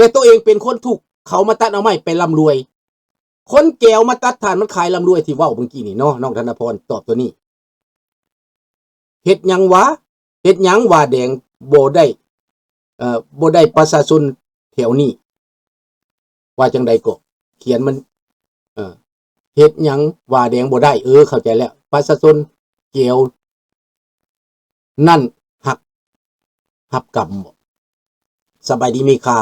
ແຕ່ໂຕເອງເປັນຄົນທຸກ ເຂົາມາຕັດເອົາໄມ້ໄປລ່ຳລວຍ. ຄົນແກວມາຕັດຖ່ານມັນຂາຍລ່ຳລວຍ ທີ່ເວົ້າເມື່ອກີ້ນີ້ເນາະ ນ້ອງທະນະພອນ ຕອບໂຕນີ້. ເຮັດຫຍັງຫວາ? ເຮັດຫຍັງຫວາແດງບໍ່ໄດ້ ເອີ ບໍ່ໄດ້ປະຊາຊົນແຖວນີ້? ວ່າຈັ່ງໃດກໍ ຂຽນມັນ ເອີ ເຮັດຫຍັງຫວາແດງບໍ່ໄດ້? ເອີ ເຂົ້າໃຈແລ້ວ ປະຊາຊົນແກວນັ້ນຮັບ ຮັບກຳບໍ? ສະບາຍດີເມຄາ.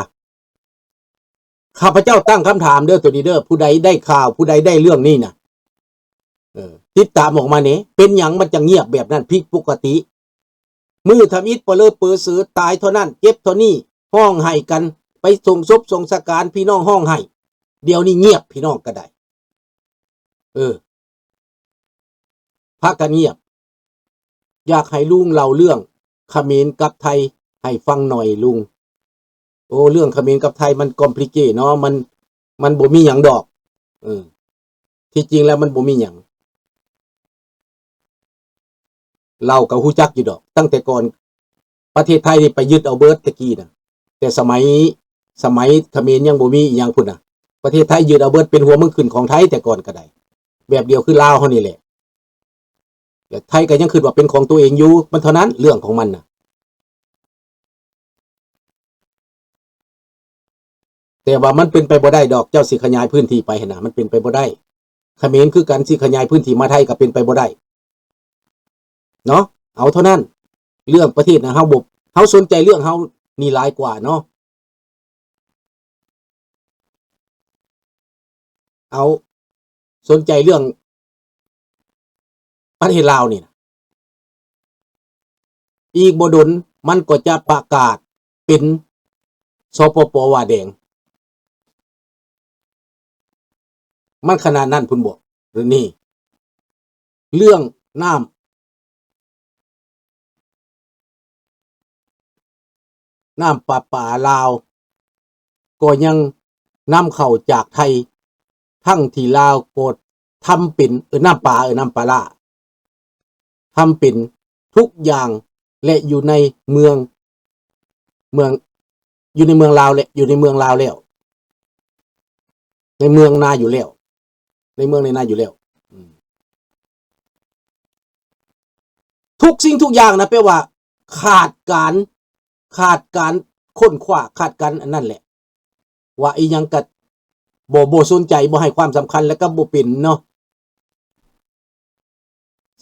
ຂ້າພະເຈົ້າຕັ້ງຄຳຖາມເດີ ໂຕນີ້ເດີ ຜູ້ໃດໄດ້ຂ່າວ ຜູ້ໃດໄດ້ເລື່ອງນີ້ນະ ເອີ ຕິດຕາມອອກມາແດ່. ເປັນຫຍັງມັນຈັ່ງງຽບແບບນັ້ນ ຜິດປົກກະຕິ? ມື້ທຳອິດປະເລີເປີເສີຕາຍເທົ່ານັ້ນ ເຈັບເທົ່ານີ້ ຮ້ອງໄຫ້ກັນ ໄປສົ່ງສົບສົ່ງສະການ ພີ່ນ້ອງຮ້ອງໄຫ້. ດຽວນີ້ງຽບ ພີ່ນ້ອງກໍໄດ້ ເອີ ພາກັນງຽບ. ຢາກໃຫ້ລຸງເລົ່າເລື່ອງຂະເໝນກັບໄທໃຫ້ຟັງໜ່ອຍລຸງ. ໂອ້ ເລື່ອງຂະເໝນກັບໄທມັນຄອມພລິເຄດເນາະ ມັນ ມັນບໍ່ມີຫຍັງດອກ. ເອີ ທີ່ຈິງແລ້ວມັນບໍ່ມີຫຍັງ. ລາວກໍຮູ້ຈັກຢູ່ດອກ ຕັ້ງແຕ່ກ່ອນປະເທດໄທນີ້ໄປຍຶດເອົາເບີດແຕ່ກີ້ນະ ແຕ່ສະໄໝ ສະໄໝຂະເໝນຍັງບໍ່ມີອີ່ຫຍັງພຸ້ນນະ ປະເທດໄທຍຶດເອົາເບີດ ເປັນຫົວເມືອງຂຶ້ນຂອງໄທແຕ່ກ່ອນກໍໄດ້ ແບບດຽວຄືລາວເຮົານີ້ແຫຼະ. ແລະໄທກໍຍັງຄິດວ່າເປັນຂອງຕົວເອງຢູ່ ມັນເທົ່ານັ້ນເລື່ອງຂອງມັນນະ. ແຕ່ວ່າມັນເປັນໄປບໍ່ໄດ້ດອກ ເຈົ້າຊິຂະຫຍາຍພື້ນທີ່ໄປຫັ້ນນະ ມັນເປັນໄປບໍ່ໄດ້. ຂະເໝນຄືກັນ ຊິຂະຫຍາຍພື້ນທີ່ມາໄທກໍເປັນໄປບໍ່ໄດ້ເນາະ. ເອົາເທົ່ານັ້ນ ເລື່ອງປະເທດນະ ເຮົາບໍ່ ເຮົາສົນໃຈເລື່ອງເຮົານີ້ຫຼາຍກວ່າເນາະ. ເອົາ ສົນໃຈເລື່ອງປະເທດລາວນີ້ນະ ອີກບໍ່ດົນມັນກໍຈະປະກາດເປັນ ສປປ ຫວ້າແດງ. ມັນຂະໜາດນັ້ນພຸ້ນບໍ? ຫຼືນີ້ ເລື່ອງນ້ຳ ນ້ຳປະປາລາວກໍຍັງນຳເຂົ້າຈາກໄທ ທັງທີ່ລາວກໍທຳເປັນ ເອີ ນ້ຳປາ ເອີ ນ້ຳປາຫຼ້າ ທຳເປັນທຸກຢ່າງ ແລະ ຢູ່ໃນເມືອງ ເມືອງ ຢູ່ໃນເມືອງລາວ ແລະ ຢູ່ໃນເມືອງລາວແລ້ວ ໃນເມືອງນາຢູ່ແລ້ວ ໃນເມືອງໃນນາຢູ່ແລ້ວ. ອືມ ທຸກສິ່ງທຸກຢ່າງນະ ແປວ່າຂາດການ ຂາດການຄົ້ນຄວ້າ ຂາດການອັນນັ້ນແຫຼະ ວ່າອີ່ຫຍັງກະບໍ່ ບໍ່ສົນໃຈ ບໍ່ໃຫ້ຄວາມສຳຄັນ ແລ້ວກະບໍ່ເປັນເນາະ.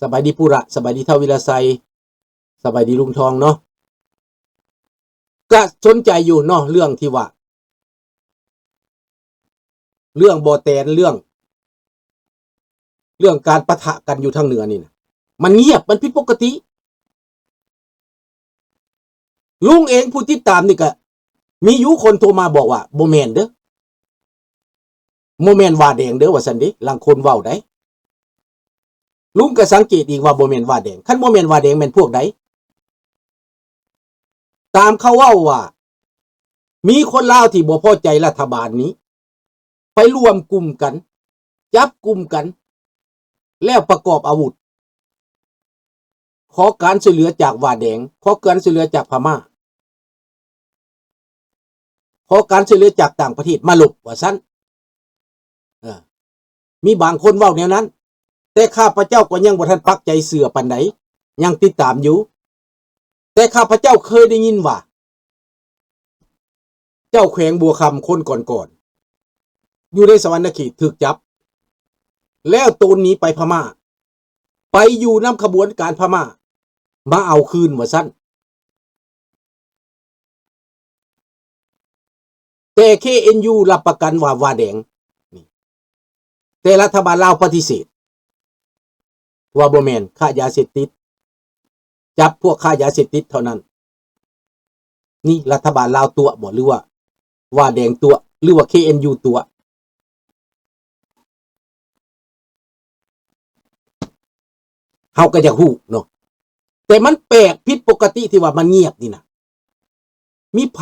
ສະບາຍດີປູຣະ ສະບາຍດີທ້າວວິລະໄຊ ສະບາຍດີລຸງທອງເນາະ. ກະສົນໃຈຢູ່ເນາະ ເລື່ອງທີ່ວ່າ ເລື່ອງບໍ່ແຕນ ເລື່ອງ ເລື່ອງການປະທະກັນຢູ່ທາງເໜືອນີ້ນະ ມັນງຽບ ມັນຜິດປົກກະຕິ. ລຸງເອງຜູ້ຕິດຕາມນີ້ກະມີຢູ່ຄົນໂທມາບອກວ່າ ບໍ່ແມ່ນເດີ ບໍ່ແມ່ນຫວ້າແດງເດີ ວ່າຊັ້ນເດ ລາງຄົນເວົ້າໄດ໋. ລຸງກໍສັງເກດອີກວ່າບໍ່ແມ່ນຫວ້າແດງ ຄັນບໍ່ແມ່ນຫວ້າແດງແມ່ນພວກໃດ? ຕາມເຂົາເວົ້າວ່າ ມີຄົນລາວທີ່ບໍ່ພໍໃຈລັດຖະບານນີ້ ໄປລວມກຸ່ມກັນ ຈັບກຸ່ມກັນ ແລ້ວປະກອບອາວຸດ ຂໍການຊ່ວຍເຫຼືອຈາກຫວ້າແດງ ຂໍການຊ່ວຍເຫຼືອຈາກພະມ້າ ຂໍການຊ່ວຍເຫຼືອຈາກຕ່າງປະເທດມາລົບ ວ່າຊັ້ນ. ເອີ ມີບາງຄົນເວົ້າແນວນັ້ນ ແຕ່ຂ້າພະເຈົ້າກໍຍັງບໍ່ທັນປັກໃຈເຊື່ອປານໃດ ຍັງຕິດຕາມຢູ່. ແຕ່ຂ້າພະເຈົ້າເຄີຍໄດ້ຍິນວ່າ ເຈົ້າແຂວງບົວຄຳຄົນກ່ອນໆ ຢູ່ໃນສະຫວັນນະເຂດຖືກຈັບ ແລ້ວໂຕນໜີໄປພະມ້າ ໄປຢູ່ນຳຂະບວນການພະມ້າ ມາເອົາຄືນວ່າຊັ້ນ. ແຕ່ ເຄເອັນຢູ ຮັບປະກັນວ່າ ຫວ້າແດງ ແຕ່ລັດຖະບານລາວປະຕິເສດ ວ່າບໍ່ແມ່ນ ຄ້າຢາເສບຕິດ ຈັບພວກຄ້າຢາເສບຕິດເທົ່ານັ້ນ. ນີ້ລັດຖະບານລາວຕົວະບໍ ຫຼືວ່າຫວ້າແດງຕົວະ ຫຼືວ່າ ເຄເອັນຢູ ຕົວະ? ເຮົາກໍຢາກຮູ້ເນາະ ແຕ່ມັນແປກຜິດປົກກະຕິທີ່ວ່າມັນງຽບນີ້ນະ. ມີໃຜ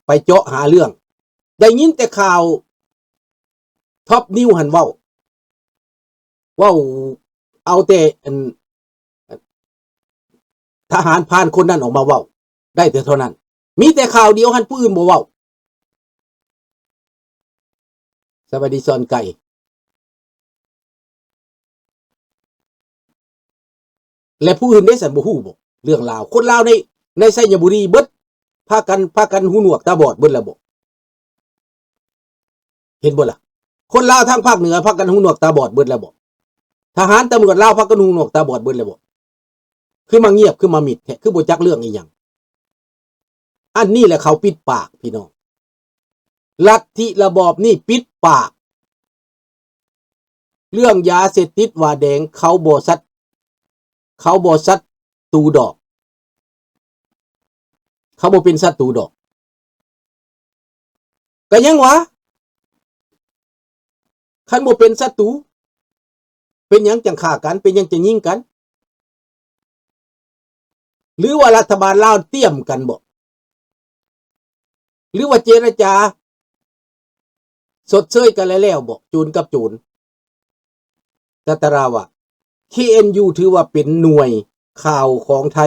ໄປເຈາະຫາເລື່ອງ? ໄດ້ຍິນແຕ່ຂ່າວ Top News ຫັ້ນເວົ້າ ເວົ້າເອົາແຕ່ອັນ ທະຫານພານຄົນນັ້ນອອກມາເວົ້າ ໄດ້ແຕ່ເທົ່ານັ້ນ. ມີແຕ່ຂ່າວດຽວຫັ້ນ ຜູ້ອື່ນບໍ່ເວົ້າ. ສະບາຍດີຊອນໄກ່ ແລະຜູ້ອື່ນເດ້ຊັ້ນ ບໍ່ຮູ້ບໍ່ເລື່ອງລາວ? ຄົນລາວໃນ ໃນໄຊຍະບູລີເບິດ ພາກັນ ພາກັນຫູໜວກຕາບອດເບິດແລ້ວບໍ່? ເຫັນບໍ່ລະ? ຄົນລາວທາງພາກເໜືອພາກັນຫູໜວກຕາບອດເບິດແລ້ວບໍ່? ທະຫານຕຳຫຼວດລາວພາກັນຫູໜວກຕາບອດເບິດແລ້ວບໍ່? ຄືມາງຽບ ຄືມາມິດແທ້ ຄືບໍ່ຈັກເລື່ອງອີ່ຫຍັງ? ອັນນີ້ແຫຼະເຂົາປິດປາກພີ່ນ້ອງ ລັດທິລະບອບນີ້ປິດປາກ. ເລື່ອງຢາເສບຕິດ ຫວ້າແດງ ເຂົາບໍ່ສັດ ເຂົາບໍ່ສັດຕູດອກ ເຂົາບໍ່ເປັນສັດຕູດອກ. ກະຍັງວ່າ ຄັນບໍ່ເປັນສັດຕູ ເປັນຫຍັງຈັ່ງຂ້າກັນ? ເປັນຫຍັງຈັ່ງຍິງກັນ? ຫຼືວ່າລັດຖະບານລາວຕຽມກັນບໍ? ຫຼືວ່າເຈລະຈາຊົດເຊີຍກັນແລ້ວໆບໍ? ໂຈນກັບໂຈນ. ຈັດຕະລາວ່າ ເຄເອັນຢູ ຖືວ່າເປັນໜ່ວຍຂ່າວຂອງໄທ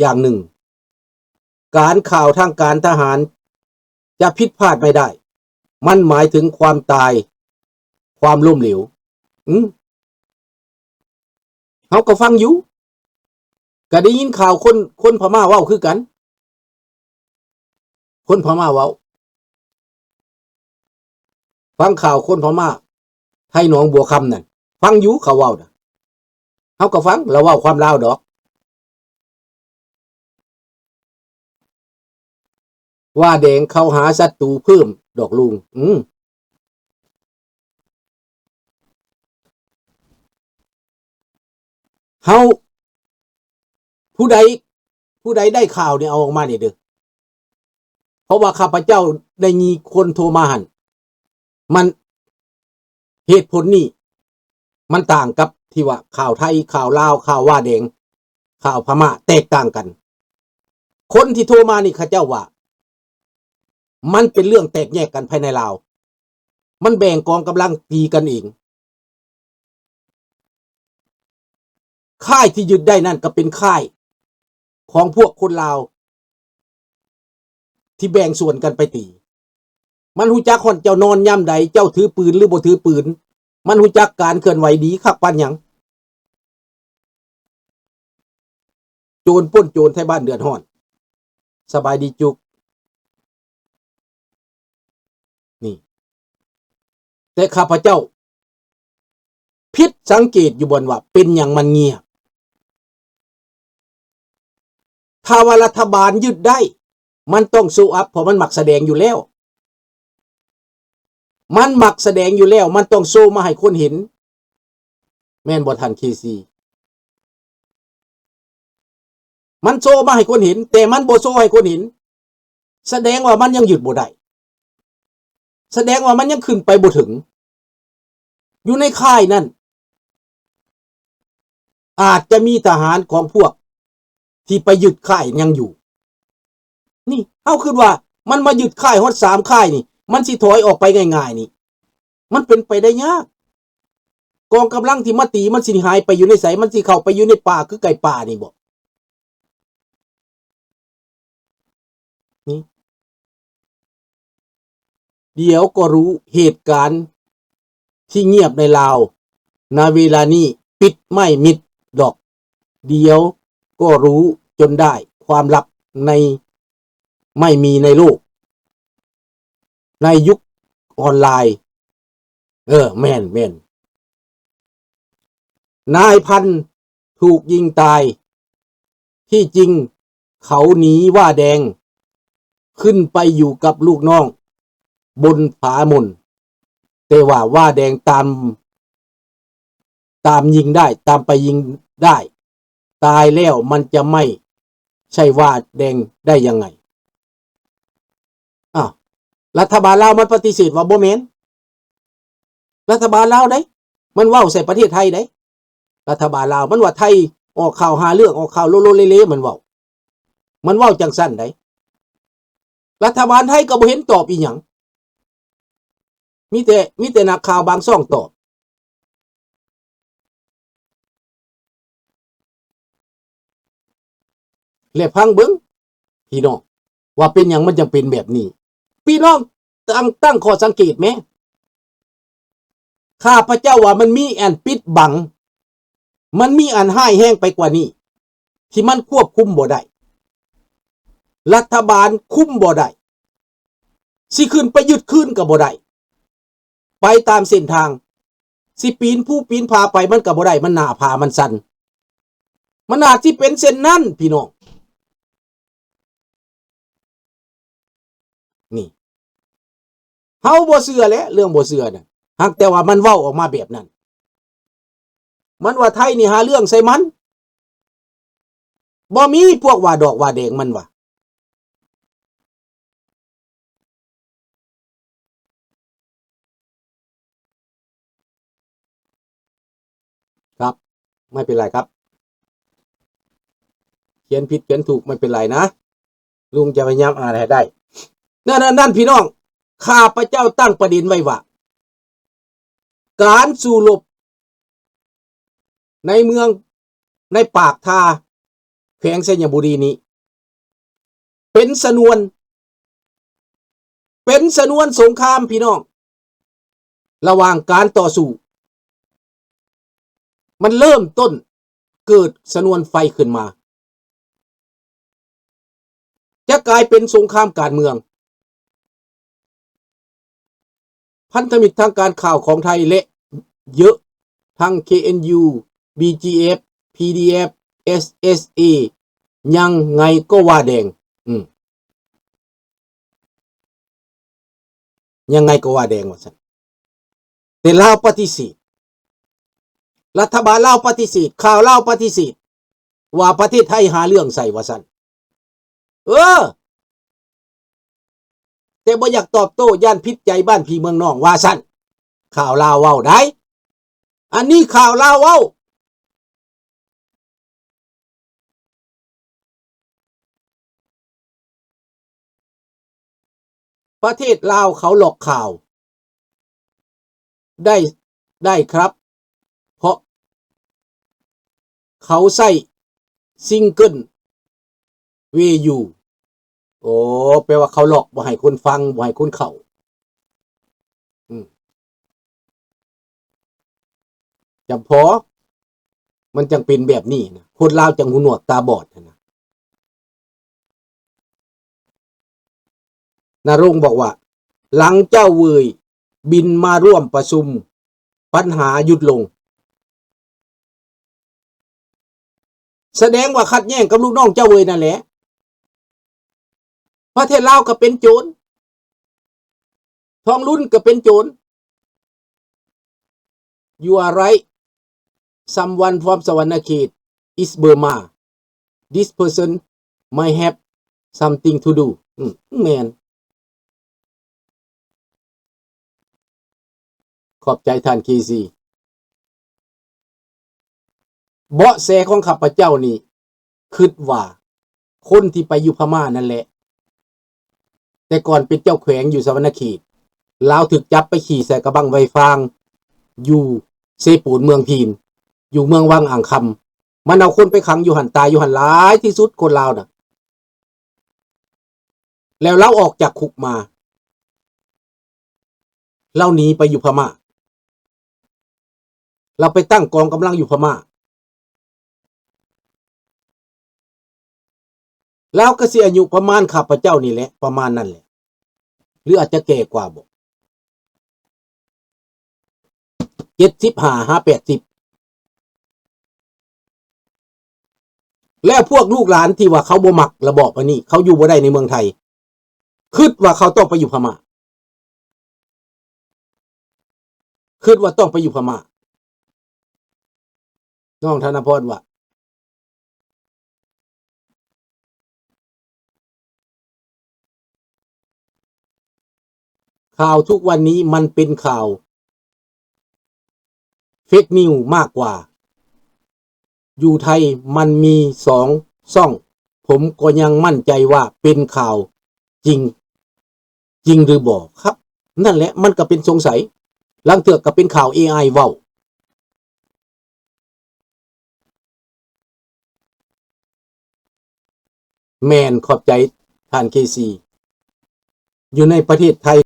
ຢ່າງໜຶ່ງ. ການຂ່າວທາງການທະຫານຈະຜິດພາດໄມ່ໄດ້. ມັນໝາຍເຖິງຄວາມຕາຍ, ຄວາມລົ້ມເຫຼວ. ອືມ. ເຮົາກໍຟັງຢູ່. ກໍໄດ້ຍິນຂ່າວຄົນ, ຄົນພະມ້າເວົ້າຄືກັນ. ຄົນພະມ້າເວົ້າ. ຟັງຂ່າວຄົນພະມ້າ ໄທໜອງບົວຄຳນັ້ນ. ຟັງຢູ່ເຂົາເວົ້ານະ. ເຮົາກໍຟັງ, ລາວເວົ້າຄວາມລາວດອກ. ຫວ້າແດງເຂົ້າຫາສັດຕູເພີ່ມດອກລຸງ. ອືມ. ເຮົາ ຜູ້ໃດ ຜູ້ໃດໄດ້ຂ່າວນີ້ເອົາອອກມານີ້ເດີ້. ເພາະວ່າຂ້າພະເຈົ້າໄດ້ຍິນຄົນໂທມາຫັ້ນ. ມັນ ເຫດຜົນນີ້ ມັນຕ່າງກັບທີ່ວ່າຂ່າວໄທ, ຂ່າວລາວ, ຂ່າວຫວ້າແດງ, ຂ່າວພະມ້າ ແຕກຕ່າງກັນ. ຄົນທີ່ໂທມານີ້ເຂົາເຈົ້າວ່າ ມັນເປັນເລື່ອງແຕກແຍກກັນພາຍໃນລາວ. ມັນແບ່ງກອງກຳລັງຕີກັນເອງ. ຄ້າຍທີ່ຍຶດໄດ້ນັ້ນກໍເປັນຄ້າຍຂອງພວກຄົນລາວ ທີ່ແບ່ງສ່ວນກັນໄປຕີ. ມັນຮູ້ຈັກຮອດເຈົ້ານອນຍາມໃດ, ເຈົ້າຖືປືນຫຼືບໍ່ຖືປືນ. ມັນຮູ້ຈັກການເຄື່ອນໄຫວດີຄັກປານຫຍັງ. ໂຈນປົ້ນໂຈນ ໄທບ້ານເດືອດຮ້ອນ. ສະບາຍດີຈຸກ. ນີ້ ແຕ່ຂ້າພະເຈົ້າຜິດສັງເກດຢູ່ບ່ອນວ່າ ເປັນຫຍັງມັນງຽບ? ຖ້າວ່າລັດຖະບານຍຶດໄດ້ ມັນຕ້ອງໂຊອັບ ເພາະມັນມັກສະແດງຢູ່ແລ້ວ. ມັນມັກສະແດງຢູ່ແລ້ວ, ມັນຕ້ອງໂຊມາໃຫ້ຄົນເຫັນ. ແມ່ນບໍ່ທ່ານເຄຊີ? ມັນໂຊມາໃຫ້ຄົນເຫັນ, ແຕ່ມັນບໍ່ໂຊໃຫ້ຄົນເຫັນ, ສະແດງວ່າມັນຍັງຍຶດບໍ່ໄດ້, ສະແດງວ່າມັນຍັງຂຶ້ນໄປບໍ່ເຖິງ. ຢູ່ໃນຄ້າຍນັ້ນ ອາດຈະມີທະຫານຂອງພວກທີ່ໄປຍຶດຄ້າຍຍັງຢູ່. ນີ້ ເຮົາຄິດວ່າມັນມາຍຶດຄ້າຍຮອດສາມຄ້າຍນີ້ ມັນຊິຖອຍອອກໄປງ່າຍໆນີ້ ມັນເປັນໄປໄດ້ຍາກ. ກອງກຳລັງທີ່ມາຕີ ມັນຊິຫາຍໄປຢູ່ໃນໃສ? ມັນຊິເຂົ້າໄປຢູ່ໃນປ່າຄືໄກ່ປ່ານີ້ບໍ? ນີ້ ດຽວກໍຮູ້. ເຫດການທີ່ງຽບໃນລາວ ນະເວລານີ້ປິດໄມ້ມິດດອກ. ດຽວກໍຮູ້ຈົນໄດ້. ຄວາມລັບໃນ ໄມ່ມີໃນໂລກ ໃນຍຸກອອນລາຍ. ເອີ ແມ່ນ, ແມ່ນ. ນາຍພັນຖືກຍິງຕາຍ. ທີ່ຈິງເຂົາໜີຫວ້າແດງ ຂຶ້ນໄປຢູ່ກັບລູກນ້ອງບົນຜາໝົນ, ແຕ່ວ່າຫວ້າແດງຕາມ ຕາມຍິງໄດ້, ຕາມໄປຍິງໄດ້. ຕາຍແລ້ວມັນຈະໄມ່ໃຊ່ຫວ້າແດງໄດ້ຍັງໄງ? ອ້າວ ລັດຖະບານລາວມັນປະຕິເສດວ່າບໍ່ແມ່ນ. ລັດຖະບານລາວໃດ໋ ມັນເວົ້າໃສ່ປະເທດໄທໃດ໋. ລັດຖະບານລາວມັນວ່າໄທອອກຂ່າວຫາເລື່ອງ, ອອກຂ່າວໂລໂລເລເລ, ມັນເວົ້າ, ມັນເວົ້າຈັ່ງຊັ້ນໃດ໋. ລັດຖະບານໄທກໍບໍ່ເຫັນຕອບອີ່ຫຍັງ. ມີແຕ່ ມີແຕ່ນັກຂ່າວບາງຊ່ອງຕອບ. ແລະ ຟັງເບິ່ງພີ່ນ້ອງ ວ່າເປັນຫຍັງມັນຈັ່ງເປັນແບບນີ້. ພີ່ນ້ອງຕັ້ງ ຕັ້ງຂໍ້ສັງເກດແມ້. ຂ້າພະເຈົ້າວ່າມັນມີອັນປິດບັງ, ມັນມີອັນຮ້າຍແຮງໄປກວ່ານີ້ ທີ່ມັນຄວບຄຸມບໍ່ໄດ້, ລັດຖະບານຄຸມບໍ່ໄດ້, ຊິຂຶ້ນໄປຍຶດຄືນກໍບໍ່ໄດ້. ໄປຕາມເສັ້ນທາງ, ຊິປີນພູປີນຜາໄປມັນກໍບໍ່ໄດ້, ມັນໜ້າຜາມັນຊັນ. ມັນອາດຊິເປັນເຊັ່ນນັ້ນພີ່ນ້ອງ. ນີ້ ເຮົາບໍ່ເຊື່ອແຫຼະ ເລື່ອງບໍ່ເຊື່ອນະ, ຫາກແຕ່ວ່າມັນເວົ້າອອກມາແບບນັ້ນ. ມັນວ່າໄທນີ້ຫາເລື່ອງໃສ່ມັນ, ບໍ່ມີພວກວ່າດອກວ່າແດງ ມັນວ່າ. ครับ ไม่เป็นไรครับ เขียนผิดเขียนถูกไม่เป็นไรนะ ลุงจะพยายามอ่านให้ได้ นั่น นั่น นั่น พี่น้อง ข้าพเจ้าตั้งประเด็นไว้ว่า การสู้รบในเมือง ในปากทา แขวงไชยบุรีนี้ เป็นชนวน เป็นชนวนสงครามพี่น้อง ระหว่างการต่อสู้ มันเริ่มต้นเกิดชนวนไฟขึ้นมา จะกลายเป็นสงครามการเมือง พันธมิตรทางการข่าวของไทยและเยอะ ทั้ง เคเอ็นยู บีจีเอฟ พีดีเอฟ เอสเอสเอ ยังไงก็ว่าแดง อืม ยังไงก็ว่าแดง ว่าซั่น แต่ลาวปฏิเสธ รัฐบาลลาวปฏิเสธ ข่าวลาวปฏิเสธ ว่าประเทศไทยหาเรื่องใส่ ว่าซั่น เออ แต่บ่อยากตอบโต้ ย่านผิดใจบ้านพี่เมืองน้อง ว่าซั่น ข่าวลาวเว้าได๋ อันนี้ข่าวลาวเว้า ประเทศลาวเขาหลอกข่าว ได้ ได้ครับ เพราะเขาใช้ซิงเกิลเวยู โอ้ แปลว่าเขาหลอกบ่ให้คนฟัง บ่ให้คนเข้า อืม จำพอ มันจั่งเป็นแบบนี้นะ คนลาวจั่งหูหนวกตาบอดหั้นนะ นรงค์บอกว่า หลังเจ้าเวยบินมาร่วมประชุม ปัญหาหยุดลง แสดงว่าขัดแย้งกับลูกน้องเจ้าเวยนั่นแหละ ประเทศลาวก็เป็นโจร ทองลุนก็เป็นโจร You are right. Someone from สะหวันนะเขต is Burma. This person might have something to do. อืม แม่น ขอบใจท่าน เคซี เบาะแสของข้าพเจ้านี่ คิดว่าคนที่ไปอยู่พม่านั่นแหละ แต่ก่อนเป็นเจ้าแขวงอยู่สะหวันนะเขต ลาวถูกจับไปขี่ใส่กระบังไฟฟาง อยู่เซปูนเมืองพีน อยู่เมืองวังอ่างคำ มันเอาคนไปขังอยู่หั่น ตายอยู่หั่นหลายที่สุด คนลาวน่ะ แล้วลาวออกจากคุกมา ลาวหนีไปอยู่พม่า ลาวไปตั้งกองกำลังอยู่พม่า ลาวก็สิอายุประมาณข้าพเจ้านี่แหละ ประมาณนั้นแหละ หรืออาจจะแก่กว่าบ่ เจ็ดสิบห้าหาแปดสิบ แล้วพวกลูกหลานที่ว่าเขาบ่มักระบอบอันนี้ เขาอยู่บ่ได้ในเมืองไทย คิดว่าเขาต้องไปอยู่พม่า คิดว่าต้องไปอยู่พม่า น้องธนพรว่า ข่าวทุกวันนี้มันเป็นข่าวเฟกนิวมากกว่า อยู่ไทยมันมีสองช่อง ผมก็ยังมั่นใจว่าเป็นข่าวจริง จริงหรือบ่ครับ นั่นแหละ มันก็เป็นสงสัย ลางเทื่อก็เป็นข่าวเอไอเว้า แม่น ขอบใจท่าน เคซี อยู่ในประเทศไทย